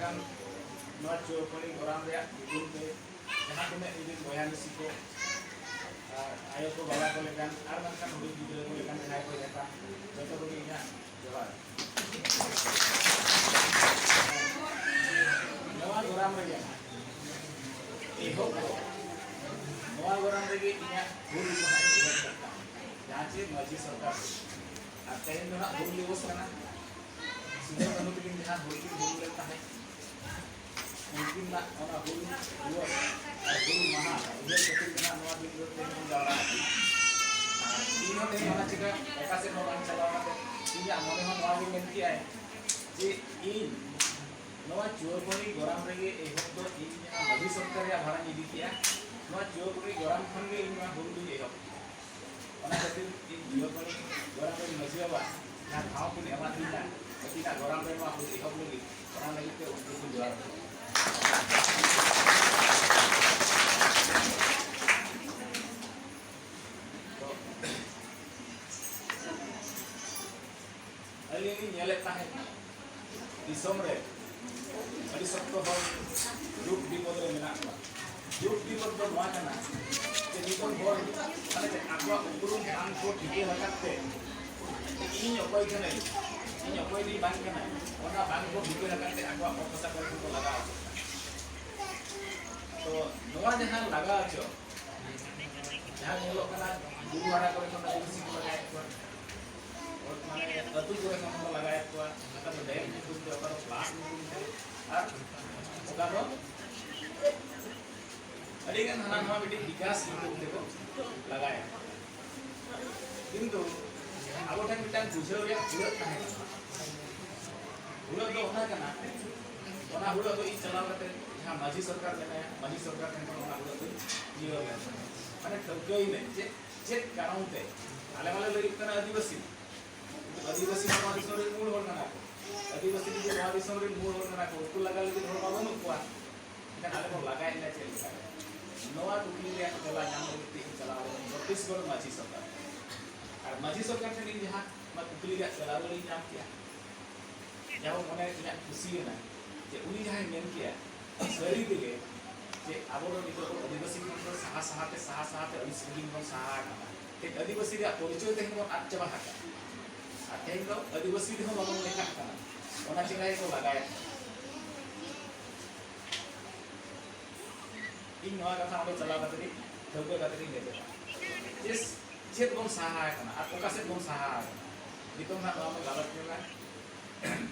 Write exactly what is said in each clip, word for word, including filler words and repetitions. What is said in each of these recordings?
ᱠᱟᱱ ᱱᱚᱣᱟ ᱪᱳᱨᱯᱟᱹᱲᱤ ᱜᱚᱨᱟᱢ ᱨᱮᱭᱟᱜ ᱧᱩᱛᱩᱢ ᱛᱮ ᱡᱟᱦᱟᱸ ᱛᱤᱱᱟᱹᱜ ᱤᱧ ᱨᱮᱱ ᱵᱚᱭᱦᱟ ᱢᱤᱥᱤ ᱠᱚ ᱟᱨ ᱟᱭᱳ ᱠᱚ, ᱵᱟᱵᱟ ᱠᱚ ᱞᱮᱠᱟᱱ ᱟᱨ ᱵᱟᱝᱠᱷᱟᱱ ᱦᱩᱰᱤᱧ ᱜᱤᱫᱽᱨᱟᱹ ᱠᱚ ᱞᱮᱠᱟᱱ ᱡᱟᱦᱟᱸᱭ ᱠᱚ ᱦᱮᱡ ᱟᱠᱟᱱ, ᱡᱚᱛᱚ ᱠᱚᱜᱮ ᱤᱧᱟᱹᱜ ᱡᱚᱦᱟᱨ᱾ ᱱᱚᱣᱟ ᱜᱚᱨᱟᱢ ᱨᱮᱜᱮ ᱮᱦᱚᱵ ᱫᱚ, ᱱᱚᱣᱟ ᱜᱚᱨᱟᱢ ᱨᱮᱜᱮ ᱤᱧᱟᱹᱜ ᱦᱩᱞ ᱢᱟᱦᱟ ᱤᱧ ᱮᱦᱚᱵ ᱠᱮᱫ ᱛᱟᱦᱮᱸᱫ, ᱡᱟᱦᱟᱸ ᱪᱮ ᱢᱟᱹᱡᱷᱤ ᱥᱚᱨᱠᱟᱨ ᱨᱮ᱾ ᱟᱨ ᱛᱮᱦᱮᱧ ᱫᱚ ᱦᱟᱸᱜ ᱦᱩᱞ ᱫᱤᱵᱚᱥ ᱠᱟᱱᱟ᱾ ᱥᱤᱫᱩ ᱠᱟᱹᱱᱦᱩ ᱛᱟᱹᱠᱤᱱ ᱡᱟᱦᱟᱸ ᱦᱩᱞ ᱠᱤᱱ ᱦᱩᱞ ᱞᱮᱫ ᱛᱟᱦᱮᱸᱫ, ᱩᱱᱠᱤᱱᱟᱜ ᱚᱱᱟ ᱦᱩᱞ ᱫᱤᱵᱚᱥ ᱟᱨ ᱦᱩᱞ ᱢᱟᱦᱟ ᱩᱭᱦᱟᱹᱨ ᱠᱷᱟᱹᱛᱤᱨ ᱜᱮ ᱦᱟᱸᱜ ᱱᱚᱣᱟ ᱫᱤᱱ ᱫᱚ ᱛᱮᱦᱮᱧ ᱵᱚᱱ ᱡᱟᱣᱨᱟ ᱟᱠᱟᱱᱟ᱾ ᱟᱨ ᱤᱧ ᱦᱚᱸ ᱛᱮᱦᱮᱧ ᱚᱱᱟ ᱪᱤᱠᱟᱹ ᱚᱠᱟ ᱥᱮᱫ ᱦᱚᱸ ᱵᱟᱝ ᱪᱟᱞᱟᱣ ᱠᱟᱛᱮ, ᱤᱧᱟᱹᱜ ᱢᱚᱱᱮ ᱦᱚᱸ ᱱᱚᱣᱟ ᱜᱮ ᱢᱮᱱ ᱠᱮᱜᱼᱟᱭ ᱡᱮ ᱤᱧ ᱱᱚᱣᱟ ᱪᱩᱣᱟᱹᱨᱯᱟᱹᱲᱤ ᱜᱚᱨᱟᱢ ᱨᱮᱜᱮ ᱮᱦᱚᱵ ᱫᱚ ᱤᱧ ᱡᱟᱦᱟᱸ ᱢᱟᱹᱡᱷᱤ ᱥᱚᱨᱠᱟᱨ ᱨᱮᱭᱟᱜ ᱵᱷᱟᱨᱟᱧ ᱤᱫᱤ ᱠᱮᱜᱼᱟ, ᱱᱚᱣᱟ ᱪᱩᱣᱟᱹᱨᱯᱟᱹᱲᱤ ᱜᱚᱨᱟᱢ ᱠᱷᱚᱱ ᱜᱮ ᱤᱧ ᱱᱚᱣᱟ ᱦᱩᱞ ᱫᱩᱧ ᱮᱦᱚᱵ ᱠᱮᱜᱼᱟ᱾ ᱚᱱᱟ ᱠᱷᱟᱹᱛᱤᱨ ᱤᱧ ᱡᱩᱣᱟᱹᱱ ᱠᱚ ᱜᱚᱨᱟᱢ ᱨᱮᱱ ᱢᱟᱹᱡᱷᱤ ᱵᱟᱵᱟ ᱡᱟᱦᱟᱸ ᱴᱷᱟᱶ ᱠᱤᱱ ᱮᱢᱟᱫᱤᱧᱟ, ᱟᱹᱠᱤᱱᱟᱜ ᱜᱚᱨᱟᱢ ᱨᱮ ᱱᱚᱣᱟ ᱦᱩᱞ ᱮᱦᱚᱵ ᱞᱟᱹᱜᱤᱫ, ᱚᱱᱟ ᱞᱟᱹᱜᱤᱫ ᱛᱮ ᱩᱱᱠᱤᱱ ᱠᱤᱱ ᱡᱚᱦᱟᱨ ᱠᱟᱱᱟ᱾ ᱛᱚ, ᱟᱹᱞᱤᱧ ᱞᱤᱧ ᱧᱮᱞᱮᱫ ᱛᱟᱦᱮᱸᱫ, ᱫᱤᱥᱚᱢ ᱨᱮ ᱟᱹᱰᱤ ᱥᱚᱠᱛᱚ ᱦᱚᱲ ᱫᱩᱠ ᱵᱤᱯᱚᱫ ᱨᱮ ᱢᱮᱱᱟᱜ ᱠᱚᱣᱟ᱾ ᱫᱩᱠ ᱵᱤᱯᱚᱫ ᱫᱚ ᱱᱚᱣᱟ ᱠᱟᱱᱟ ᱡᱮ ᱱᱤᱛᱚᱜ ᱦᱚᱲ ᱢᱟᱱᱮ ᱪᱮᱫ, ᱟᱠᱚᱣᱟᱜ ᱩᱯᱨᱩᱢ ᱵᱟᱝ ᱠᱚ ᱴᱷᱤᱠᱟᱹ ᱟᱠᱟᱫ ᱛᱮ, ᱤᱧ ᱚᱠᱚᱭ ᱠᱟᱹᱱᱟᱹᱧ, ᱤᱧ ᱚᱠᱚᱭ ᱫᱚᱧ ᱵᱟᱝ ᱠᱟᱱᱟ, ᱚᱱᱟ ᱵᱟᱝ ᱠᱚ ᱴᱷᱤᱠᱟᱹ ᱟᱠᱟᱫ ᱛᱮ ᱟᱠᱚᱣᱟᱜ ᱚᱛ ᱦᱟᱥᱟ ᱠᱚᱨᱮ ᱠᱚ ᱞᱟᱜᱟᱣ ᱦᱚᱪᱚᱜ ᱠᱟᱱᱟ᱾ ᱛᱚ ᱱᱚᱣᱟ ᱡᱟᱦᱟᱸ ᱞᱟᱜᱟᱣ ᱦᱚᱪᱚ, ᱡᱟᱦᱟᱸ ᱧᱮᱞᱚᱜ ᱠᱟᱱᱟ, ᱵᱩᱨᱩ ᱦᱟᱨᱟ ᱠᱚᱨᱮ ᱠᱷᱚᱱ ᱟᱹᱫᱤᱵᱟᱹᱥᱤ ᱠᱚ ᱞᱟᱜᱟᱭᱮᱫ ᱠᱚᱣᱟ, ᱢᱟᱱᱮ ᱟᱹᱛᱩ ᱠᱚᱨᱮ ᱠᱷᱚᱱ ᱠᱚ ᱞᱟᱜᱟᱭᱮᱫ ᱠᱚᱣᱟ, ᱚᱠᱟ ᱫᱚ ᱰᱮᱢ ᱧᱩᱛᱩᱢ ᱛᱮ, ᱚᱠᱟ ᱫᱚ ᱯᱞᱟᱥ ᱧᱩᱛᱩᱢ ᱛᱮ, ᱟᱨ ᱚᱠᱟ ᱫᱚ ᱟᱹᱰᱤ ᱜᱟᱱ ᱦᱟᱱᱟ ᱱᱟᱣᱟ ᱢᱤᱫᱴᱤᱡ ᱵᱤᱠᱟᱥ ᱧᱩᱛᱩᱢ ᱛᱮᱠᱚ ᱞᱟᱜᱟᱭᱟ᱾ ᱠᱤᱱᱛᱩ ᱟᱵᱚ ᱴᱷᱮᱱ ᱢᱤᱫᱴᱟᱝ ᱵᱩᱡᱷᱟᱹᱣ ᱨᱮᱭᱟᱜ ᱦᱩᱲᱟᱹᱜ ᱛᱟᱦᱮᱸ ᱠᱟᱱᱟ᱾ ᱦᱩᱲᱟᱹᱜ ᱫᱚ ᱚᱱᱟ ᱠᱟᱱᱟ, ᱚᱱᱟ ᱦᱩᱲᱟᱹᱜ ᱫᱚ ᱤᱧ ᱪᱟᱞᱟᱣ ᱠᱟᱛᱮ ᱡᱟᱦᱟᱸ ᱢᱟᱹᱡᱷᱤ ᱥᱚᱨᱠᱟᱨ ᱢᱮᱱᱟᱭᱟ, ᱢᱟᱹᱡᱷᱤ ᱥᱚᱨᱠᱟᱨ ᱴᱷᱮᱱ ᱠᱷᱚᱱ ᱚᱱᱟ ᱦᱩᱲᱟᱹᱜ ᱫᱚᱧ ᱤᱭᱟᱹ ᱢᱮ, ᱢᱟᱱᱮ ᱴᱷᱟᱹᱣᱠᱟᱹᱭ ᱢᱮ ᱡᱮ ᱪᱮᱫ ᱠᱟᱨᱚᱱ ᱛᱮ ᱟᱞᱮ ᱢᱟᱞᱮ ᱞᱟᱹᱭ ᱠᱟᱱᱟ ᱟᱹᱫᱤᱵᱟᱹᱥᱤ, ᱠᱤᱱᱛᱩ ᱟᱹᱫᱤᱵᱟᱹᱥᱤ ᱢᱟ ᱱᱚᱣᱟ ᱫᱤᱥᱚᱢ ᱨᱮᱱ ᱢᱩᱞ ᱦᱚᱲ ᱠᱟᱱᱟ ᱠᱚ᱾ ᱟᱹᱫᱤᱵᱟᱹᱥᱤ ᱡᱩᱫᱤ ᱱᱚᱣᱟ ᱫᱤᱥᱚᱢ ᱨᱮᱱ ᱢᱩᱞ ᱦᱚᱲ ᱠᱟᱱᱟ ᱠᱚ, ᱩᱱᱠᱩ ᱞᱟᱜᱟ ᱞᱟᱹᱜᱤᱫ ᱦᱚᱲ ᱢᱟ ᱵᱟᱹᱱᱩᱜ ᱠᱚᱣᱟ, ᱮᱱᱠᱷᱟᱱ ᱟᱞᱮ ᱠᱚ ᱞᱟᱜᱟᱭᱮᱫ ᱞᱮᱭᱟ ᱪᱮᱫ ᱞᱮᱠᱟ ᱨᱮ? ᱱᱚᱣᱟ ᱠᱩᱠᱞᱤ ᱨᱮᱭᱟᱜ ᱛᱮᱞᱟ ᱧᱟᱢ ᱞᱟᱹᱜᱤᱫ ᱛᱮ ᱤᱧ ᱪᱟᱞᱟᱣ ᱞᱮᱱᱟ ᱪᱷᱚᱛᱤᱥᱜᱚᱲ ᱢᱟᱹᱡᱷᱤ ᱥᱚᱵᱷᱟ᱾ ᱟᱨ ᱢᱟᱹᱡᱷᱤ ᱥᱚᱨᱠᱟᱨ ᱴᱷᱮᱱ ᱤᱧ ᱡᱟᱦᱟᱸ ᱱᱚᱣᱟ ᱠᱩᱠᱞᱤ ᱨᱮᱭᱟᱜ ᱛᱮᱞᱟ ᱨᱩᱣᱟᱹᱲ ᱤᱧ ᱧᱟᱢ ᱠᱮᱜᱼᱟ, ᱡᱟᱦᱟᱸ ᱢᱚᱱᱮ ᱤᱧᱟᱹᱜ ᱠᱩᱥᱤᱭᱮᱱᱟ ᱩᱱᱤ ᱡᱟᱦᱟᱸᱭ ᱢᱮᱱ ᱠᱮᱭᱟ, ᱥᱟᱹᱨᱤ ᱛᱮᱜᱮ ᱡᱮ ᱟᱵᱚ ᱫᱚ ᱱᱤᱛᱚᱜ ᱫᱚ ᱟᱹᱫᱤᱵᱟᱹᱥᱤ ᱠᱷᱚᱱ ᱫᱚ ᱥᱟᱦᱟ ᱥᱟᱦᱟᱛᱮ, ᱥᱟᱦᱟ ᱥᱟᱦᱟᱛᱮ ᱟᱹᱰᱤ ᱥᱟᱺᱜᱤᱧ ᱵᱚᱱ ᱥᱟᱦᱟ ᱟᱠᱟᱱᱟ᱾ ᱴᱷᱤᱠ ᱟᱹᱫᱤᱵᱟᱹᱥᱤ ᱨᱮᱭᱟᱜ ᱯᱚᱨᱤᱪᱚᱭ ᱛᱮᱦᱮᱧ ᱵᱚᱱ ᱟᱫ ᱪᱟᱵᱟ ᱟᱠᱟᱫᱟ᱾ ᱟᱨ ᱛᱮᱦᱮᱧ ᱫᱚ ᱟᱹᱫᱤᱵᱟᱹᱥᱤ ᱨᱮᱦᱚᱸ ᱵᱟᱵᱚᱱ ᱞᱮᱠᱷᱟᱜ ᱠᱟᱱᱟ᱾ ᱚᱱᱟ ᱪᱮᱸᱜᱷᱟ ᱜᱮᱠᱚ ᱞᱟᱜᱟᱭᱮᱫ ᱠᱟᱱᱟ᱾ ᱤᱧ ᱱᱚᱣᱟ ᱠᱟᱛᱷᱟ ᱚᱸᱰᱮ ᱪᱟᱞᱟᱣ ᱠᱟᱛᱮ ᱜᱮ, ᱴᱷᱟᱹᱣᱠᱟᱹ ᱠᱟᱛᱮ ᱜᱤᱧ ᱞᱟᱹᱭ ᱫᱟᱲᱮᱭᱟᱜᱼᱟ ᱡᱮ ᱪᱮᱫ ᱵᱚᱱ ᱥᱟᱦᱟ ᱟᱠᱟᱱᱟ ᱟᱨ ᱚᱠᱟ ᱥᱮᱫ ᱵᱚᱱ ᱥᱟᱦᱟ ᱟᱠᱟᱱᱟ᱾ ᱱᱤᱛᱚᱝ ᱦᱟᱸᱜ ᱱᱚᱣᱟ ᱵᱚᱱ ᱜᱟᱞᱚᱪ ᱧᱚᱜᱟ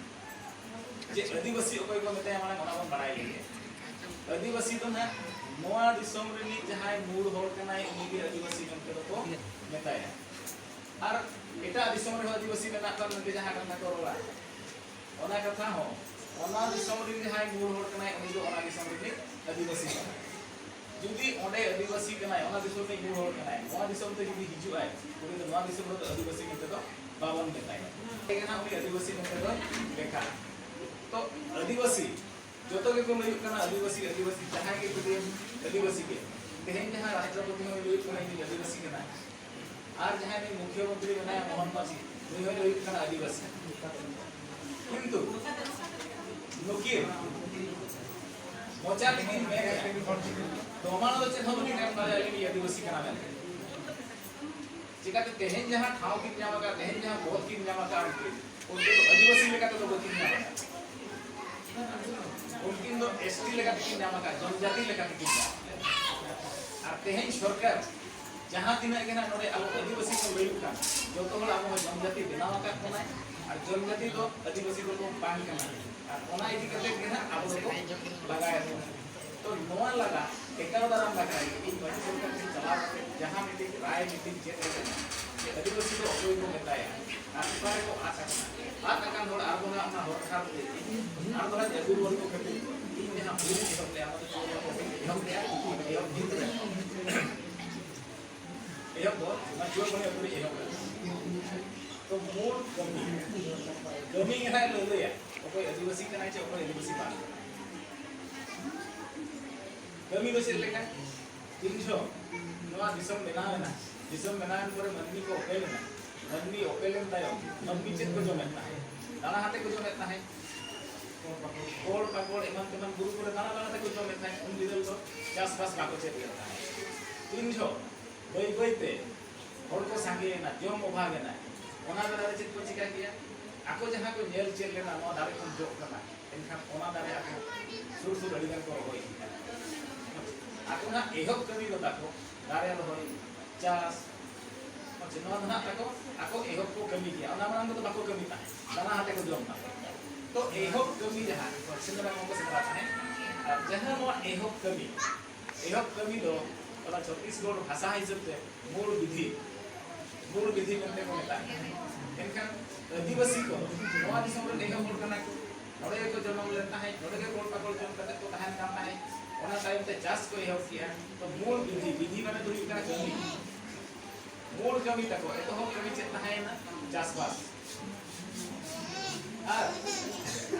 ᱡᱮ ᱟᱹᱫᱤᱵᱟᱹᱥᱤ ᱚᱠᱚᱭ ᱠᱚ ᱢᱮᱛᱟᱭᱟ, ᱢᱟᱲᱟᱝ ᱚᱱᱟ ᱵᱚᱱ ᱵᱟᱲᱟᱭ ᱞᱮᱜᱮ᱾ ᱟᱹᱫᱤᱵᱟᱹᱥᱤ ᱫᱚ ᱱᱟᱦᱟᱜ ᱱᱚᱣᱟ ᱫᱤᱥᱚᱢ ᱨᱤᱱᱤᱡ ᱡᱟᱦᱟᱸᱭ ᱢᱩᱲ ᱦᱚᱲ ᱠᱟᱱᱟᱭ, ᱩᱱᱤ ᱜᱮ ᱟᱹᱫᱤᱵᱟᱹᱥᱤ ᱢᱮᱱᱛᱮ ᱫᱚᱠᱚ ᱢᱮᱛᱟᱭᱟ᱾ ᱟᱨ ᱮᱴᱟᱜ ᱫᱤᱥᱚᱢ ᱨᱮᱦᱚᱸ ᱟᱹᱫᱤᱵᱟᱹᱥᱤ ᱢᱮᱱᱟᱜ ᱠᱚᱣᱟ ᱢᱮᱱᱛᱮ ᱡᱟᱦᱟᱸ ᱠᱟᱛᱷᱟ ᱠᱚ ᱨᱚᱲᱟ, ᱚᱱᱟ ᱠᱟᱛᱷᱟ ᱦᱚᱸ, ᱚᱱᱟ ᱫᱤᱥᱚᱢ ᱨᱤᱱ ᱡᱟᱦᱟᱸᱭ ᱢᱩᱲ ᱦᱚᱲ ᱠᱟᱱᱟᱭ, ᱩᱱᱤ ᱫᱚ ᱚᱱᱟ ᱫᱤᱥᱚᱢ ᱨᱤᱱᱤᱡ ᱟᱹᱫᱤᱵᱟᱹᱥᱤ ᱠᱟᱱᱟᱭ᱾ ᱡᱩᱫᱤ ᱚᱸᱰᱮ ᱟᱹᱫᱤᱵᱟᱹᱥᱤ ᱠᱟᱱᱟᱭ, ᱚᱱᱟ ᱫᱤᱥᱚᱢ ᱨᱤᱱᱤᱡ ᱢᱩᱲ ᱦᱚᱲ ᱠᱟᱱᱟᱭ, ᱱᱚᱣᱟ ᱫᱤᱥᱚᱢ ᱛᱮ ᱡᱩᱫᱤ ᱦᱤᱡᱩᱜ ᱟᱭ, ᱩᱱᱤ ᱫᱚ ᱱᱚᱣᱟ ᱫᱤᱥᱚᱢ ᱨᱮᱫᱚ ᱟᱹᱫᱤᱵᱟᱹᱥᱤ ᱢᱮᱱᱛᱮ ᱫᱚ ᱵᱟᱵᱚᱱ ᱢᱮᱛᱟᱭᱟ᱾ ᱚᱸᱰᱮ ᱜᱮ ᱱᱟᱦᱟᱜ ᱩᱱᱤ ᱟᱹᱫᱤᱵᱟᱹᱥᱤ ᱢᱮᱱᱛᱮ ᱫᱚ ᱞᱮᱠᱷᱟᱜᱼᱟ᱾ ᱛᱚ, ᱟᱹᱫᱤᱵᱟᱹᱥᱤ ᱡᱚᱛᱚ ᱜᱮᱠᱚ ᱞᱟᱹᱭᱚᱜ ᱠᱟᱱᱟ ᱟᱹᱫᱤᱵᱟᱹᱥᱤ, ᱟᱹᱫᱤᱵᱟᱹᱥᱤ, ᱡᱟᱦᱟᱸᱭ ᱜᱮ ᱡᱩᱫᱤ ᱟᱹᱫᱤᱵᱟᱹᱥᱤ ᱜᱮ᱾ ᱛᱮᱦᱮᱧ ᱡᱟᱦᱟᱸ ᱨᱟᱥᱴᱨᱚᱯᱚᱛᱤ ᱦᱚᱸᱭ ᱞᱟᱹᱭᱚᱜ ᱠᱟᱱᱟ, ᱤᱧ ᱫᱚ ᱟᱹᱫᱤᱵᱟᱹᱥᱤ ᱠᱟᱱᱟ᱾ ᱟᱨ ᱡᱟᱦᱟᱸᱭ ᱱᱩᱭ ᱢᱩᱠᱷᱭᱚᱢᱚᱱᱛᱨᱤ ᱢᱮᱱᱟᱭᱟ, ᱢᱳᱦᱚᱱ ᱢᱟᱹᱡᱷᱤ, ᱱᱩᱭ ᱦᱚᱸᱭ ᱞᱟᱹᱭᱚᱜ ᱠᱟᱱᱟ ᱟᱹᱫᱤᱵᱟᱹᱥᱤ᱾ ᱠᱤᱱᱛᱩ ᱱᱩᱠᱤᱱ ᱢᱚᱪᱟ ᱛᱮᱠᱤᱱ ᱢᱮᱱᱮᱫᱼᱟ, ᱯᱨᱚᱢᱟᱬ ᱫᱚ ᱪᱮᱫ ᱦᱚᱸ ᱵᱟᱹᱠᱤᱱ ᱮᱢ ᱫᱟᱲᱮᱭᱟᱜᱼᱟ ᱡᱮ ᱱᱩᱭ ᱟᱹᱫᱤᱵᱟᱹᱥᱤ ᱠᱟᱱᱟ ᱢᱮᱱᱛᱮ᱾ ᱪᱤᱠᱟᱹᱛᱮ ᱛᱮᱦᱮᱧ ᱡᱟᱦᱟᱸ ᱴᱷᱟᱶ ᱠᱤᱱ ᱧᱟᱢ ᱟᱠᱟᱫ, ᱛᱮᱦᱮᱧ ᱡᱟᱦᱟᱸ ᱯᱚᱫ ᱠᱤᱱ ᱧᱟᱢ ᱟᱠᱟᱫ, ᱩᱱᱠᱤᱱ, ᱩᱱᱠᱤᱱ ᱫᱚ ᱟᱹᱫᱤᱵᱟᱹᱥᱤ ᱞᱮᱠᱟ ᱛᱮᱫᱚ ᱵᱟᱹᱠᱤᱱ ᱧᱟᱢ ᱟᱠᱟᱫ᱾ ᱩᱱᱠᱤᱱ ᱫᱚ ᱮᱥ ᱴᱤ ᱞᱮᱠᱟ ᱛᱮᱠᱤᱱ ᱧᱟᱢ ᱟᱠᱟᱫ, ᱡᱚᱱᱡᱟᱛᱤ ᱞᱮᱠᱟ ᱛᱮᱠᱤᱱ ᱧᱟᱢ ᱟᱠᱟᱫ᱾ ᱟᱨ ᱛᱮᱦᱮᱧ ᱥᱚᱨᱠᱟᱨ ᱡᱟᱦᱟᱸ ᱛᱤᱱᱟᱹᱜ ᱜᱮ ᱱᱟᱜ ᱱᱚᱰᱮ ᱟᱵᱚ ᱟᱹᱫᱤᱵᱟᱹᱥᱤ ᱠᱚ ᱞᱟᱹᱭᱚᱜ ᱠᱟᱱ, ᱡᱚᱛᱚ ᱦᱚᱲ ᱟᱵᱚ ᱦᱚᱸ ᱡᱚᱱᱡᱟᱛᱤ ᱵᱮᱱᱟᱣ ᱟᱠᱟᱫ ᱵᱚᱱᱟᱭ, ᱟᱨ ᱡᱚᱱᱡᱟᱛᱤ ᱫᱚ ᱟᱹᱫᱤᱵᱟᱹᱥᱤ ᱫᱚᱠᱚ ᱵᱟᱝ ᱠᱟᱱᱟ᱾ ᱟᱨ ᱚᱱᱟ ᱤᱫᱤ ᱠᱟᱛᱮ ᱜᱮ ᱱᱟᱜ ᱟᱵᱚ ᱫᱚᱠᱚ ᱞᱟᱜᱟᱭᱮᱫ ᱵᱚᱱᱟ᱾ ᱛᱚ ᱱᱚᱣᱟ ᱞᱟᱜᱟ ᱴᱮᱠᱟᱣ ᱫᱟᱨᱟᱢ ᱞᱟᱜᱟᱭ ᱞᱟᱹᱜᱤᱫ ᱤᱧ ᱢᱟᱹᱡᱷᱤ ᱥᱚᱨᱠᱟᱨ ᱴᱷᱮᱱ ᱪᱟᱞᱟᱣ ᱠᱟᱛᱮ ᱡᱟᱦᱟᱸ ᱢᱤᱫᱴᱤᱡ ᱨᱟᱭ ᱢᱤᱫᱴᱤᱡ ᱪᱮᱫ ᱞᱮᱠᱟ ᱡᱮ ᱟᱹᱫᱤᱵᱟᱹᱥᱤ ᱫᱚ ᱚᱠᱚᱭ ᱠᱚ ᱢᱮᱛᱟᱭᱟ ᱟᱨ ᱚᱠᱟ ᱨᱮᱠᱚ ᱟᱫ ᱟᱠᱟᱱᱟ, ᱟᱫ ᱟᱠᱟᱱ ᱦᱚᱲ ᱟᱨ ᱫᱚ ᱱᱟᱜ ᱚᱱᱟ ᱦᱚᱨ ᱰᱟᱦᱟᱨ ᱛᱮ ᱟᱨ ᱫᱚ ᱱᱟᱜ ᱟᱹᱜᱩ ᱨᱩᱣᱟᱹᱲ ᱠᱚ ᱠᱷᱟᱹᱛᱤᱨ ᱤᱧ ᱡᱟᱦᱟᱸ ᱦᱩᱞ ᱮᱦᱚᱵ ᱞᱮᱫᱼᱟ, ᱚᱱᱟ ᱫᱚ ᱪᱮᱫ ᱞᱮᱠᱟ ᱮᱦᱚᱵ ᱞᱮᱫᱼᱟ, ᱮᱦᱚᱵ ᱵᱷᱤᱛ ᱨᱮ ᱮᱦᱚᱵ ᱫᱚ ᱚᱱᱟ ᱪᱩᱣᱟᱹ ᱢᱚᱬᱮ ᱟᱹᱛᱩ ᱨᱮ ᱮᱦᱚᱵ ᱞᱮᱱᱟ᱾ ᱛᱚ ᱢᱩᱞ ᱠᱟᱹᱢᱤ, ᱠᱟᱹᱢᱤ ᱜᱮ ᱱᱟᱜ ᱞᱟᱹᱞᱟᱹᱭᱟ, ᱚᱠᱚᱭ ᱟᱹᱫᱤᱵᱟᱹᱥᱤ ᱠᱟᱱᱟᱭ ᱪᱮ ᱚᱠᱚᱭ ᱟᱹᱫᱤᱵᱟᱹᱥᱤ ᱵᱟᱝ ᱠᱟᱱᱟᱭ᱾ ᱠᱟᱹᱢᱤ ᱫᱚ ᱪᱮᱫ ᱞᱮᱠᱟ? ᱛᱤᱱ ᱡᱚᱦᱚᱜ ᱱᱚᱣᱟ ᱫᱤᱥᱚᱢ ᱵᱮᱱᱟᱣ ᱮᱱᱟ, ᱫᱤᱥᱚᱢ ᱵᱮᱱᱟᱣ ᱮᱱ ᱯᱚᱨᱮ ᱢᱟᱹᱱᱢᱤ ᱠᱚ ᱚᱯᱮᱞ ᱮᱱᱟ, ᱢᱟᱹᱱᱢᱤ ᱚᱯᱮᱞ ᱮᱱ ᱛᱟᱭᱚᱢ ᱢᱟᱹᱱᱢᱤ ᱪᱮᱫ ᱠᱚ ᱡᱚᱢᱮᱫ ᱛᱟᱦᱮᱸᱫ? ᱫᱟᱬᱟ ᱦᱟᱛᱮ ᱠᱚ ᱡᱚᱢᱮᱫ ᱛᱟᱦᱮᱸᱫ᱾ ᱠᱚᱲ ᱯᱟᱠᱚᱲ ᱮᱢᱟᱱ ᱛᱮᱢᱟᱱ ᱵᱩᱨᱩ ᱠᱚᱨᱮ ᱫᱟᱬᱟ ᱫᱟᱬᱟ ᱛᱮᱠᱚ ᱡᱚᱢᱮᱫ ᱛᱟᱦᱮᱸᱫ᱾ ᱩᱱ ᱵᱤᱫᱟᱹᱞ ᱫᱚ ᱪᱟᱥᱵᱟᱥ ᱵᱟᱠᱚ ᱪᱮᱫ ᱞᱮᱫ ᱛᱟᱦᱮᱸᱫ᱾ ᱛᱤᱱ ᱡᱚᱦᱚᱜ ᱵᱟᱹᱭ ᱵᱟᱹᱭ ᱛᱮ ᱦᱚᱲ ᱠᱚ ᱥᱟᱸᱜᱮᱭᱮᱱᱟ, ᱡᱚᱢ ᱚᱵᱷᱟᱵ ᱮᱱᱟ, ᱚᱱᱟ ᱵᱮᱲᱟ ᱨᱮ ᱪᱮᱫ ᱠᱚ ᱪᱤᱠᱟ ᱠᱮᱭᱟ? ᱟᱠᱚ ᱡᱟᱦᱟᱸ ᱠᱚ ᱧᱮᱞ ᱪᱮᱫ ᱞᱮᱱᱟ, ᱱᱚᱣᱟ ᱫᱟᱨᱮ ᱠᱷᱚᱱ ᱡᱚᱜ ᱠᱟᱱᱟ, ᱮᱱᱠᱷᱟᱱ ᱚᱱᱟ ᱫᱟᱨᱮ ᱟᱠᱚ ᱥᱩᱨ ᱥᱩᱨ ᱟᱹᱰᱤ ᱜᱟᱱ ᱠᱚ ᱨᱚᱦᱚᱭ ᱠᱮᱫᱟ᱾ ᱟᱠᱚ ᱱᱟᱜ ᱮᱦᱚᱵ ᱠᱟᱹᱢᱤ ᱫᱚ ᱛᱟᱠᱚ ᱫᱟᱨᱮ ᱨᱚᱦᱚᱭ, ᱪᱟᱥ, ᱦᱳᱭ ᱥᱮ, ᱱᱚᱣᱟ ᱫᱚ ᱱᱟᱜ ᱛᱟᱠᱚ ᱟᱠᱚ ᱮᱦᱚᱵ ᱠᱚ ᱠᱟᱹᱢᱤ ᱜᱮᱭᱟ᱾ ᱚᱱᱟ ᱢᱟᱲᱟᱝ ᱫᱚ ᱵᱟᱠᱚ ᱠᱟᱹᱢᱤ ᱛᱟᱦᱮᱸᱫ, ᱫᱟᱬᱟ ᱦᱟᱛᱮ ᱠᱚ ᱡᱚᱢ ᱛᱟᱦᱮᱸᱫ᱾ ᱛᱚ ᱮᱦᱚᱵ ᱠᱟᱹᱢᱤ ᱡᱟᱦᱟᱸ ᱥᱮᱸᱫᱽᱨᱟ ᱠᱚᱠᱚ ᱥᱮᱸᱫᱽᱨᱟ ᱛᱟᱦᱮᱸᱫ, ᱟᱨ ᱡᱟᱦᱟᱸ ᱱᱚᱣᱟ ᱮᱦᱚᱵ ᱠᱟᱹᱢᱤ, ᱮᱦᱚᱵ ᱠᱟᱹᱢᱤ ᱫᱚ ᱚᱱᱟ ᱪᱷᱚᱛᱤᱥᱜᱚᱲ ᱵᱷᱟᱥᱟ ᱦᱤᱥᱟᱹᱵ ᱛᱮ ᱢᱩᱲ ᱵᱤᱫᱷᱤ, ᱢᱩᱲ ᱵᱤᱫᱷᱤ ᱢᱮᱱᱛᱮ ᱠᱚ ᱢᱮᱛᱟᱜ ᱠᱟᱱᱟ᱾ ᱮᱱᱠᱷᱟᱱ ᱟᱹᱫᱤᱵᱟᱹᱥᱤ ᱠᱚ ᱱᱚᱣᱟ ᱫᱤᱥᱚᱢ ᱨᱮ ᱮᱦᱚᱵ ᱦᱚᱲ ᱠᱟᱱᱟ ᱠᱚ, ᱱᱚᱰᱮ ᱜᱮᱠᱚ ᱡᱚᱱᱚᱢ ᱞᱮᱱ ᱛᱟᱦᱮᱸᱫ, ᱱᱚᱰᱮ ᱜᱮ ᱠᱚᱲ ᱯᱟᱠᱚᱲ ᱡᱚᱢ ᱠᱟᱛᱮ ᱠᱚ ᱛᱟᱦᱮᱱ ᱠᱟᱱ ᱛᱟᱦᱮᱸᱫ᱾ ᱚᱱᱟ ᱛᱟᱭᱚᱢ ᱛᱮ ᱪᱟᱥ ᱠᱚ ᱮᱦᱚᱵ ᱠᱮᱜᱼᱟ᱾ ᱛᱚ ᱢᱩᱲ ᱵᱤᱫᱷᱤ, ᱵᱤᱫᱷᱤ ᱢᱟᱱᱮ ᱫᱚ ᱦᱩᱭᱩᱜ ᱠᱟᱱᱟ ᱠᱟᱹᱢᱤ᱾ ᱢᱩᱲ ᱠᱟᱹᱢᱤ ᱛᱟᱠᱚ, ᱮᱛᱚᱦᱚᱵ ᱠᱟᱹᱢᱤ ᱪᱮᱫ ᱛᱟᱦᱮᱸᱭᱮᱱᱟ? ᱪᱟᱥᱵᱟᱥ᱾ ᱟᱨ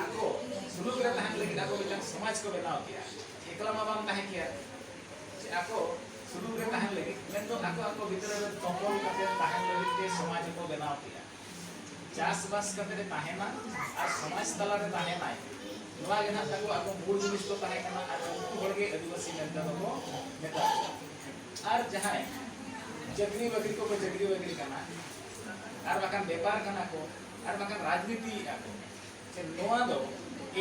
ᱟᱠᱚ ᱥᱩᱞᱩᱠ ᱨᱮ ᱛᱟᱦᱮᱱ ᱞᱟᱹᱜᱤᱫ ᱟᱠᱚ ᱢᱤᱫᱴᱟᱝ ᱥᱚᱢᱟᱡᱽ ᱠᱚ ᱵᱮᱱᱟᱣ ᱠᱮᱜᱼᱟ᱾ ᱮᱠᱞᱟ ᱢᱟ ᱵᱟᱝ ᱛᱟᱦᱮᱸ ᱠᱮᱭᱟ, ᱡᱮ ᱟᱠᱚ ᱥᱩᱞᱩᱠ ᱨᱮ ᱛᱟᱦᱮᱱ ᱞᱟᱹᱜᱤᱫ, ᱢᱮᱱᱫᱚ ᱟᱠᱚ ᱟᱠᱚ ᱵᱷᱤᱛᱨᱤ ᱨᱮ ᱛᱚᱯᱚᱞ ᱠᱟᱛᱮ ᱛᱟᱦᱮᱱ ᱞᱟᱹᱜᱤᱫ ᱛᱮ ᱥᱚᱢᱟᱡᱽ ᱠᱚ ᱵᱮᱱᱟᱣ ᱠᱮᱜᱼᱟ᱾ ᱪᱟᱥᱵᱟᱥ ᱠᱟᱛᱮ ᱮ ᱛᱟᱦᱮᱱᱟ ᱟᱨ ᱥᱚᱢᱟᱡᱽ ᱛᱟᱞᱟᱨᱮ ᱛᱟᱦᱮᱱᱟᱭ, ᱱᱚᱣᱟ ᱜᱮ ᱱᱟᱦᱟᱜ ᱛᱟᱠᱚ ᱟᱠᱚ ᱢᱩᱞ ᱡᱤᱱᱤᱥ ᱠᱚ ᱛᱟᱦᱮᱸ ᱠᱟᱱᱟ᱾ ᱟᱨ ᱩᱱᱠᱩ ᱦᱚᱲ ᱜᱮ ᱟᱹᱫᱤᱵᱟᱹᱥᱤ ᱢᱮᱱᱛᱮ ᱫᱚᱠᱚ ᱢᱮᱛᱟ ᱠᱚᱣᱟ᱾ ᱟᱨ ᱡᱟᱦᱟᱸᱭ ᱪᱟᱹᱠᱨᱤ ᱵᱟᱹᱠᱨᱤ ᱠᱚᱠᱚ ᱪᱟᱹᱠᱨᱤ ᱵᱟᱹᱠᱨᱤ ᱠᱟᱱᱟ, ᱟᱨ ᱵᱟᱠᱷᱟᱱ ᱵᱮᱯᱟᱨ ᱠᱟᱱᱟ ᱠᱚ, ᱟᱨ ᱵᱟᱠᱷᱟᱱ ᱨᱟᱡᱽᱱᱤᱛᱤᱭᱮᱫᱼᱟ ᱠᱚ, ᱡᱮ ᱱᱚᱣᱟ ᱫᱚ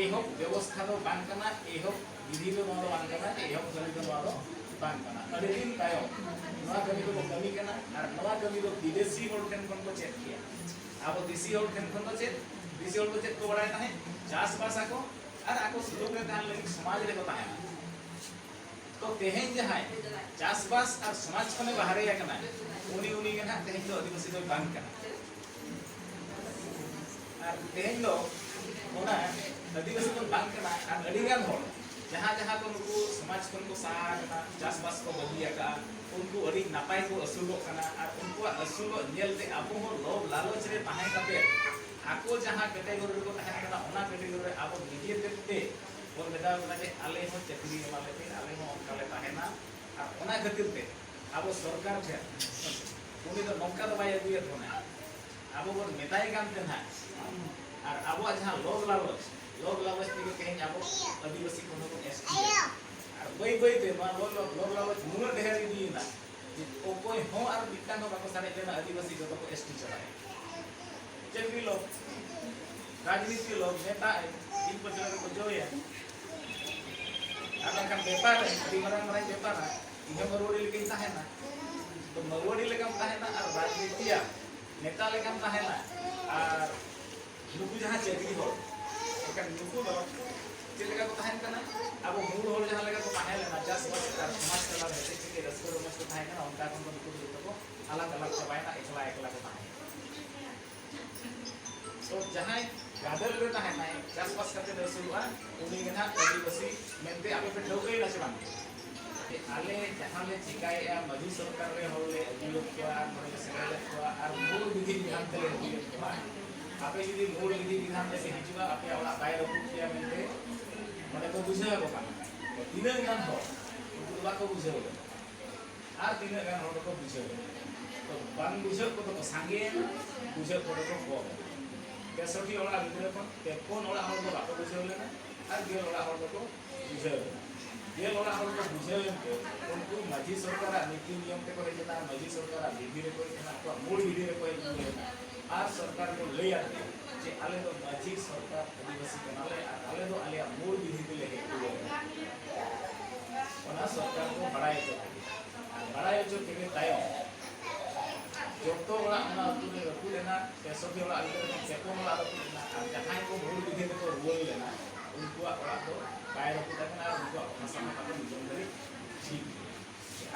ᱮᱦᱚᱵ ᱵᱮᱵᱚᱥᱛᱷᱟ ᱫᱚ ᱵᱟᱝ ᱠᱟᱱᱟ, ᱮᱦᱚᱵ ᱵᱤᱫᱷᱤ ᱫᱚ ᱱᱚᱣᱟ ᱫᱚ ᱵᱟᱝ ᱠᱟᱱᱟ, ᱮᱦᱚᱵ ᱠᱟᱹᱢᱤ ᱫᱚ ᱱᱚᱣᱟ ᱫᱚ ᱵᱟᱝ ᱠᱟᱱᱟ᱾ ᱟᱹᱰᱤ ᱫᱤᱱ ᱛᱟᱭᱚᱢ ᱱᱚᱣᱟ ᱠᱟᱹᱢᱤ ᱫᱚᱠᱚ ᱠᱟᱹᱢᱤ ᱠᱟᱱᱟ᱾ ᱟᱨ ᱱᱚᱣᱟ ᱠᱟᱹᱢᱤ ᱫᱚ ᱵᱤᱫᱮᱥᱤ ᱦᱚᱲ ᱴᱷᱮᱱ ᱠᱷᱚᱱ ᱠᱚ ᱪᱮᱫ ᱠᱮᱭᱟ᱾ ᱟᱵᱚ ᱫᱮᱥᱤ ᱦᱚᱲ ᱴᱷᱮᱱ ᱠᱷᱚᱱ ᱫᱚ ᱪᱮᱫ? ᱫᱮᱥᱤ ᱦᱚᱲ ᱫᱚ ᱪᱮᱫ ᱠᱚ ᱵᱟᱲᱟᱭ ᱛᱟᱦᱮᱸᱫ? ᱪᱟᱥᱵᱟᱥ ᱟᱠᱚ ᱟᱨ ᱟᱠᱚ ᱥᱩᱞᱩᱠ ᱨᱮ ᱛᱟᱦᱮᱱ ᱞᱟᱹᱜᱤᱫ ᱥᱚᱢᱟᱡᱽ ᱨᱮᱠᱚ ᱛᱟᱦᱮᱱᱟ᱾ ᱛᱚ ᱛᱮᱦᱮᱧ ᱡᱟᱦᱟᱸᱭ ᱪᱟᱥᱵᱟᱥ ᱟᱨ ᱥᱚᱢᱟᱡᱽ ᱠᱷᱚᱱᱮ ᱵᱟᱦᱨᱮ ᱟᱠᱟᱱᱟ, ᱩᱱᱤ, ᱩᱱᱤ ᱜᱮ ᱱᱟᱦᱟᱜ ᱛᱮᱦᱮᱧ ᱫᱚ ᱟᱹᱫᱤᱵᱟᱹᱥᱤ ᱫᱚᱭ ᱵᱟᱝ ᱠᱟᱱᱟ᱾ ᱟᱨ ᱛᱮᱦᱮᱧ ᱫᱚ ᱚᱱᱟ ᱟᱹᱫᱤᱵᱟᱹᱥᱤ ᱫᱚ ᱵᱟᱝ ᱠᱟᱱᱟ᱾ ᱟᱨ ᱟᱹᱰᱤ ᱜᱟᱱ ᱦᱚᱲ ᱡᱟᱦᱟᱸ, ᱡᱟᱦᱟᱸ ᱠᱚ ᱱᱩᱠᱩ ᱥᱚᱢᱟᱡᱽ ᱠᱷᱚᱱ ᱠᱚ ᱥᱟᱦᱟ ᱟᱠᱟᱱᱟ, ᱪᱟᱥᱵᱟᱥ ᱠᱚ ᱵᱟᱹᱜᱤ ᱟᱠᱟᱫᱼᱟ, ᱩᱱᱠᱩ ᱟᱹᱰᱤ ᱱᱟᱯᱟᱭ ᱠᱚ ᱟᱹᱥᱩᱞᱚᱜ ᱠᱟᱱᱟ᱾ ᱟᱨ ᱩᱱᱠᱩᱣᱟᱜ ᱟᱹᱥᱩᱞᱚᱜ ᱧᱮᱞᱛᱮ ᱟᱵᱚ ᱦᱚᱸ ᱞᱳᱵᱷ ᱞᱟᱞᱚᱪ ᱨᱮ ᱛᱟᱦᱮᱸ ᱠᱟᱛᱮ ᱟᱠᱚ ᱡᱟᱦᱟᱸ ᱠᱮᱴᱮᱜᱚᱨᱤ ᱨᱮᱠᱚ ᱛᱟᱦᱮᱸ ᱠᱟᱱᱟ, ᱚᱱᱟ ᱠᱮᱴᱮᱜᱚᱨᱤ ᱨᱮ ᱟᱵᱚ ᱱᱤᱡᱮ ᱛᱮᱫ ᱛᱮ ᱵᱚᱱ ᱢᱮᱛᱟ ᱠᱚ ᱠᱟᱱᱟ ᱡᱮ ᱟᱞᱮ ᱦᱚᱸ ᱪᱟᱹᱠᱨᱤ ᱮᱢᱟ ᱞᱮᱯᱮ, ᱟᱞᱮ ᱦᱚᱸ ᱚᱱᱠᱟ ᱞᱮ ᱛᱟᱦᱮᱱᱟ᱾ ᱟᱨ ᱚᱱᱟ ᱠᱷᱟᱹᱛᱤᱨ ᱛᱮ ᱟᱵᱚ ᱥᱚᱨᱠᱟᱨ ᱴᱷᱮᱱ ᱩᱱᱤ ᱫᱚ ᱱᱚᱝᱠᱟ ᱫᱚ ᱵᱟᱭ ᱟᱹᱜᱩᱭᱮᱫ ᱵᱚᱱᱟ᱾ ᱟᱵᱚ ᱵᱚᱱ ᱢᱮᱛᱟᱭ ᱠᱟᱱ ᱛᱟᱦᱮᱱᱟ, ᱟᱨ ᱟᱵᱚᱣᱟᱜ ᱡᱟᱦᱟᱸ ᱞᱳᱵᱷ ᱞᱟᱞᱚᱪ, ᱞᱚᱵᱷ ᱞᱟᱞᱚᱪ ᱛᱮᱜᱮ ᱛᱮᱦᱮᱧ ᱟᱵᱚ ᱟᱹᱫᱤᱵᱟᱹᱥᱤ ᱠᱚᱦᱚᱸ ᱵᱚᱱ ᱮᱥ ᱴᱤ ᱠᱟᱱᱟ᱾ ᱟᱨ ᱵᱟᱹᱭ ᱵᱟᱹᱭ ᱛᱮ ᱱᱚᱣᱟ ᱞᱚᱵᱷ ᱞᱚᱵᱷ ᱞᱟᱞᱚᱪ ᱱᱩᱱᱟᱹᱜ ᱰᱷᱮᱨ ᱤᱫᱤᱭᱮᱱᱟ ᱡᱮ ᱚᱠᱚᱭ ᱦᱚᱸ ᱟᱨ ᱢᱤᱫᱴᱟᱝ ᱦᱚᱸ ᱵᱟᱠᱚ ᱥᱟᱨᱮᱡ ᱞᱮᱱᱟ, ᱟᱹᱫᱤᱵᱟᱹᱥᱤ ᱡᱚᱛᱚ ᱠᱚ ᱮᱥ ᱴᱤ ᱪᱟᱵᱟᱭᱮᱱᱟ᱾ ᱪᱟᱹᱠᱨᱤ ᱞᱚᱵᱷ, ᱨᱟᱡᱽᱱᱤᱛᱤ ᱞᱚᱵᱷ, ᱱᱮᱛᱟ ᱤᱧ ᱯᱟᱹᱪᱷᱞᱟᱹ ᱨᱮᱠᱚ ᱡᱚᱭᱟ᱾ ᱟᱨ ᱵᱟᱝᱠᱷᱟᱱ ᱵᱮᱯᱟᱨ ᱨᱮ, ᱟᱹᱰᱤ ᱢᱟᱨᱟᱝ ᱢᱟᱨᱟᱝ ᱵᱮᱯᱟᱨᱟ, ᱤᱧ ᱦᱚᱸ ᱢᱟᱹᱨᱣᱟᱹᱲᱤ ᱞᱮᱠᱟᱧ ᱛᱟᱦᱮᱱᱟ᱾ ᱛᱚ ᱢᱟᱹᱨᱣᱟᱹᱲᱤ ᱞᱮᱠᱟᱢ ᱛᱟᱦᱮᱱᱟ ᱟᱨ ᱨᱟᱡᱽᱱᱤᱛᱤᱭᱟ ᱱᱮᱛᱟ ᱞᱮᱠᱟᱢ ᱛᱟᱦᱮᱱᱟ, ᱟᱨ ᱱᱩᱠᱩ ᱡᱟᱦᱟᱸ ᱪᱟᱹᱠᱨᱤ ᱦᱚᱲ, ᱮᱱᱠᱷᱟᱱ ᱱᱩᱠᱩ ᱫᱚ ᱪᱮᱫ ᱞᱮᱠᱟ ᱠᱚ ᱛᱟᱦᱮᱱ ᱠᱟᱱᱟ? ᱟᱵᱚ ᱢᱩᱞ ᱦᱚᱲ ᱡᱟᱦᱟᱸ ᱞᱮᱠᱟ ᱠᱚ ᱛᱟᱦᱮᱸ ᱞᱮᱱᱟ, ᱪᱟᱥᱵᱟᱥ ᱟᱨ ᱥᱚᱢᱟᱡᱽ ᱛᱟᱞᱟ ᱨᱮ ᱦᱮᱸᱥᱮ ᱪᱮᱫ ᱨᱟᱹᱥᱠᱟᱹ ᱨᱚᱢᱚᱡᱽ ᱠᱚ ᱛᱟᱦᱮᱸ ᱠᱟᱱᱟ, ᱚᱱᱠᱟ ᱠᱷᱚᱱ ᱫᱚ ᱱᱩᱠᱩ ᱫᱚ ᱡᱚᱛᱚ ᱠᱚ ᱟᱞᱟᱜᱽ ᱟᱞᱟᱜᱽ ᱪᱟᱵᱟᱭᱮᱱᱟ, ᱮᱠᱞᱟ ᱮᱠᱞᱟ ᱠᱚ ᱛᱟᱦᱮᱸ ᱠᱟᱱᱟ᱾ ᱛᱚ ᱡᱟᱦᱟᱸᱭ ᱜᱟᱫᱮᱞ ᱨᱮ ᱛᱟᱦᱮᱱᱟᱭ, ᱪᱟᱥᱵᱟᱥ ᱠᱟᱛᱮ ᱟᱹᱥᱩᱞᱚᱜᱼᱟ, ᱩᱱᱤ ᱜᱮ ᱱᱟᱦᱟᱜ ᱟᱹᱫᱤᱵᱟᱹᱥᱤ ᱢᱮᱱᱛᱮ ᱟᱯᱮ ᱯᱮ ᱴᱷᱟᱹᱣᱠᱟᱹᱭᱮᱱᱟ ᱥᱮ ᱵᱟᱝ? ᱟᱞᱮ ᱡᱟᱦᱟᱸ ᱞᱮ ᱪᱮᱠᱟᱭᱮᱫᱼᱟ, ᱢᱟᱹᱡᱷᱤ ᱥᱚᱨᱠᱟᱨ ᱨᱮ ᱦᱚᱲ ᱞᱮ ᱟᱹᱜᱩᱭᱮᱫ ᱠᱚᱣᱟ ᱟᱨ ᱱᱚᱰᱮ ᱞᱮ ᱥᱮᱞᱮᱫᱮᱫ ᱠᱚᱣᱟ ᱟᱨ ᱢᱩᱞ ᱵᱤᱫᱷᱤ ᱵᱤᱫᱷᱟᱱ ᱛᱮᱞᱮ ᱟᱹᱜᱩᱭᱮᱫ ᱠᱚᱣᱟ᱾ ᱟᱯᱮ ᱡᱩᱫᱤ ᱢᱩᱞ ᱵᱤᱫᱷᱤ ᱵᱤᱫᱷᱟᱱ ᱛᱮᱯᱮ ᱦᱤᱡᱩᱜᱼᱟ, ᱟᱯᱮᱭᱟᱜ ᱚᱲᱟᱜ ᱵᱟᱭ ᱨᱟᱹᱯᱩᱫ ᱯᱮᱭᱟ ᱢᱮᱱᱛᱮ ᱱᱚᱰᱮ ᱠᱚ ᱵᱩᱡᱷᱟᱹᱣ ᱟᱠᱚ ᱠᱟᱱᱟ᱾ ᱛᱤᱱᱟᱹᱜ ᱜᱟᱱ ᱦᱚᱲ ᱩᱱᱠᱩ ᱫᱚ ᱵᱟᱠᱚ ᱵᱩᱡᱷᱟᱹᱣ ᱞᱮᱱᱟ᱾ ᱟᱨ ᱛᱤᱱᱟᱹᱜ ᱜᱟᱱ ᱦᱚᱲ ᱫᱚᱠᱚ ᱵᱩᱡᱷᱟᱹᱣ ᱞᱮᱱᱟ? ᱛᱚ ᱵᱟᱝ ᱵᱩᱡᱷᱟᱹᱣ ᱠᱚᱫᱚ ᱠᱚ ᱥᱟᱸᱜᱮᱭᱮᱱᱟ, ᱵᱩᱡᱷᱟᱹᱣ ᱠᱚᱫᱚ ᱠᱚ ᱠᱚᱢ ᱮᱱᱟ᱾ ᱛᱮᱥᱚᱴᱴᱤ ᱚᱲᱟᱜ ᱵᱷᱤᱛᱨᱤ ᱠᱷᱚᱱ ᱛᱮᱯᱚᱱ ᱚᱲᱟᱜ ᱦᱚᱲ ᱫᱚ ᱵᱟᱠᱚ ᱵᱩᱡᱷᱟᱹᱣ ᱞᱮᱱᱟ ᱟᱨ ᱜᱮᱞ ᱚᱲᱟᱜ ᱦᱚᱲ ᱫᱚᱠᱚ ᱵᱩᱡᱷᱟᱹᱣ ᱮᱱᱟ᱾ ᱜᱮᱞ ᱚᱲᱟᱜ ᱦᱚᱲ ᱠᱚ ᱵᱩᱡᱷᱟᱹᱣ ᱮᱱᱛᱮ ᱩᱱᱠᱩ ᱢᱟᱹᱡᱷᱤ ᱥᱚᱨᱠᱟᱨᱟᱜ ᱱᱤᱛᱤ ᱱᱤᱭᱚᱢ ᱛᱮᱠᱚ ᱦᱮᱡ ᱮᱱᱟ, ᱢᱟᱹᱡᱷᱤ ᱥᱚᱨᱠᱟᱨᱟᱜ ᱵᱤᱫᱷᱤ ᱨᱮᱠᱚ ᱦᱮᱡ ᱮᱱᱟ, ᱟᱠᱚᱣᱟᱜ ᱢᱩᱞ ᱵᱤᱫᱷᱤ ᱨᱮᱠᱚ ᱦᱮᱡ ᱮᱱᱟ᱾ ᱟᱨ ᱥᱚᱨᱠᱟᱨ ᱠᱚ ᱞᱟᱹᱭ ᱟᱫ ᱞᱮᱭᱟ ᱡᱮ ᱟᱞᱮ ᱫᱚ ᱢᱟᱹᱡᱷᱤ ᱥᱚᱨᱠᱟᱨ ᱟᱹᱫᱤᱵᱟᱹᱥᱤ ᱠᱟᱱᱟᱞᱮ ᱟᱨ ᱟᱞᱮ ᱫᱚ ᱟᱞᱮᱭᱟᱜ ᱢᱩᱞ ᱵᱤᱫᱷᱤ ᱛᱮᱞᱮ ᱦᱮᱡ ᱨᱩᱣᱟᱹᱲ ᱮᱱᱟ᱾ ᱚᱱᱟ ᱥᱚᱨᱠᱟᱨ ᱠᱚ ᱵᱟᱲᱟᱭ ᱦᱚᱪᱚ ᱠᱮᱫᱟ᱾ ᱟᱨ ᱵᱟᱲᱟᱭ ᱦᱚᱪᱚ ᱠᱮᱫᱮ ᱛᱟᱭᱚᱢ ᱡᱚᱛᱚ ᱚᱲᱟᱜ ᱚᱱᱟ ᱟᱹᱛᱩ ᱨᱮ ᱨᱟᱹᱯᱩᱫ ᱮᱱᱟ, ᱯᱮᱥᱚᱴᱤ ᱚᱲᱟᱜ ᱵᱷᱤᱛᱨᱤ ᱨᱮ ᱯᱮ ᱯᱩᱱ ᱚᱲᱟᱜ ᱨᱟᱹᱯᱩᱫ ᱮᱱᱟ᱾ ᱟᱨ ᱡᱟᱦᱟᱸᱭ ᱠᱚ ᱢᱩᱞ ᱵᱤᱫᱷᱤ ᱛᱮᱠᱚ ᱨᱩᱣᱟᱹᱲ ᱞᱮᱱᱟ, ᱩᱱᱠᱩᱣᱟᱜ ᱚᱲᱟᱜ ᱫᱚ ᱵᱟᱭ ᱨᱟᱹᱯᱩᱫ ᱟᱠᱟᱱᱟ ᱟᱨ ᱩᱱᱠᱩᱣᱟᱜ ᱦᱟᱥᱟ ᱦᱚᱸ ᱛᱟᱠᱚ ᱱᱤᱛᱚᱝ ᱫᱷᱟᱹᱵᱤᱡ ᱴᱷᱤᱠ ᱜᱮᱭᱟ᱾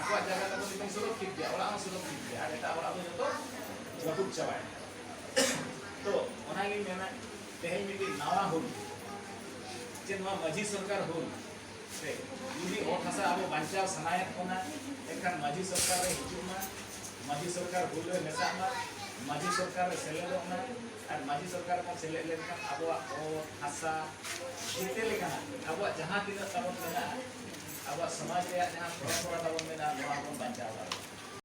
ᱟᱠᱚᱣᱟᱜ ᱡᱟᱭᱜᱟ ᱛᱟᱠᱚ ᱱᱤᱛᱚᱝ ᱥᱩᱨᱚᱠᱷᱤᱛ ᱜᱮᱭᱟ, ᱚᱲᱟᱜ ᱦᱚᱸ ᱥᱩᱨᱚᱠᱷᱤᱛ ᱜᱮᱭᱟ, ᱟᱨ ᱮᱴᱟᱜ ᱚᱲᱟᱜ ᱫᱚ ᱡᱚᱛᱚ ᱨᱟᱹᱯᱩᱫ ᱪᱟᱵᱟᱭᱮᱱᱟ᱾ ᱛᱚ ᱚᱱᱟᱜᱤᱧ ᱢᱮᱱᱟ, ᱛᱮᱦᱮᱧ ᱢᱤᱫᱴᱤᱡ ᱱᱟᱣᱟ ᱦᱩᱞ, ᱪᱮ ᱱᱚᱣᱟ ᱢᱟᱹᱡᱷᱤ ᱥᱚᱨᱠᱟᱨ ᱦᱩᱞ ᱨᱮ ᱡᱩᱫᱤ ᱚᱛ ᱦᱟᱥᱟ ᱟᱵᱚ ᱵᱟᱧᱪᱟᱣ ᱥᱟᱱᱟᱭᱮᱫ ᱵᱚᱱᱟ, ᱮᱱᱠᱷᱟᱱ ᱢᱟᱹᱡᱷᱤ ᱥᱚᱨᱠᱟᱨ ᱨᱮ ᱦᱤᱡᱩᱜ ᱢᱟ, ᱢᱟᱹᱡᱷᱤ ᱥᱚᱨᱠᱟᱨ ᱦᱩᱞ ᱨᱮ ᱢᱮᱥᱟᱜ ᱢᱟ, ᱢᱟᱹᱡᱷᱤ ᱥᱚᱨᱠᱟᱨ ᱨᱮ ᱥᱮᱞᱮᱫᱚᱜ ᱢᱟ᱾ ᱟᱨ ᱢᱟᱹᱡᱷᱤ ᱥᱚᱨᱠᱟᱨ ᱨᱮᱵᱚᱱ ᱥᱮᱞᱮᱫ ᱞᱮᱱᱠᱷᱟᱱ ᱟᱵᱚᱣᱟᱜ ᱚᱛ ᱦᱟᱥᱟ ᱡᱮᱛᱮ ᱞᱮᱠᱟᱱᱟᱜ ᱟᱵᱚᱣᱟᱜ ᱡᱟᱦᱟᱸ ᱛᱤᱱᱟᱹᱜ ᱛᱟᱵᱚᱱ ᱢᱮᱱᱟᱜᱼᱟ, ᱟᱵᱚᱣᱟᱜ ᱥᱚᱢᱟᱡᱽ ᱨᱮᱭᱟᱜ ᱡᱟᱦᱟᱸ ᱯᱚᱨᱚᱢᱯᱚᱨᱟ ᱛᱟᱵᱚᱱ ᱢᱮᱱᱟᱜᱼᱟ, ᱱᱚᱣᱟ ᱵᱚᱱ ᱵᱟᱧᱪᱟᱣ ᱫᱟᱲᱮᱭᱟᱜᱼᱟ᱾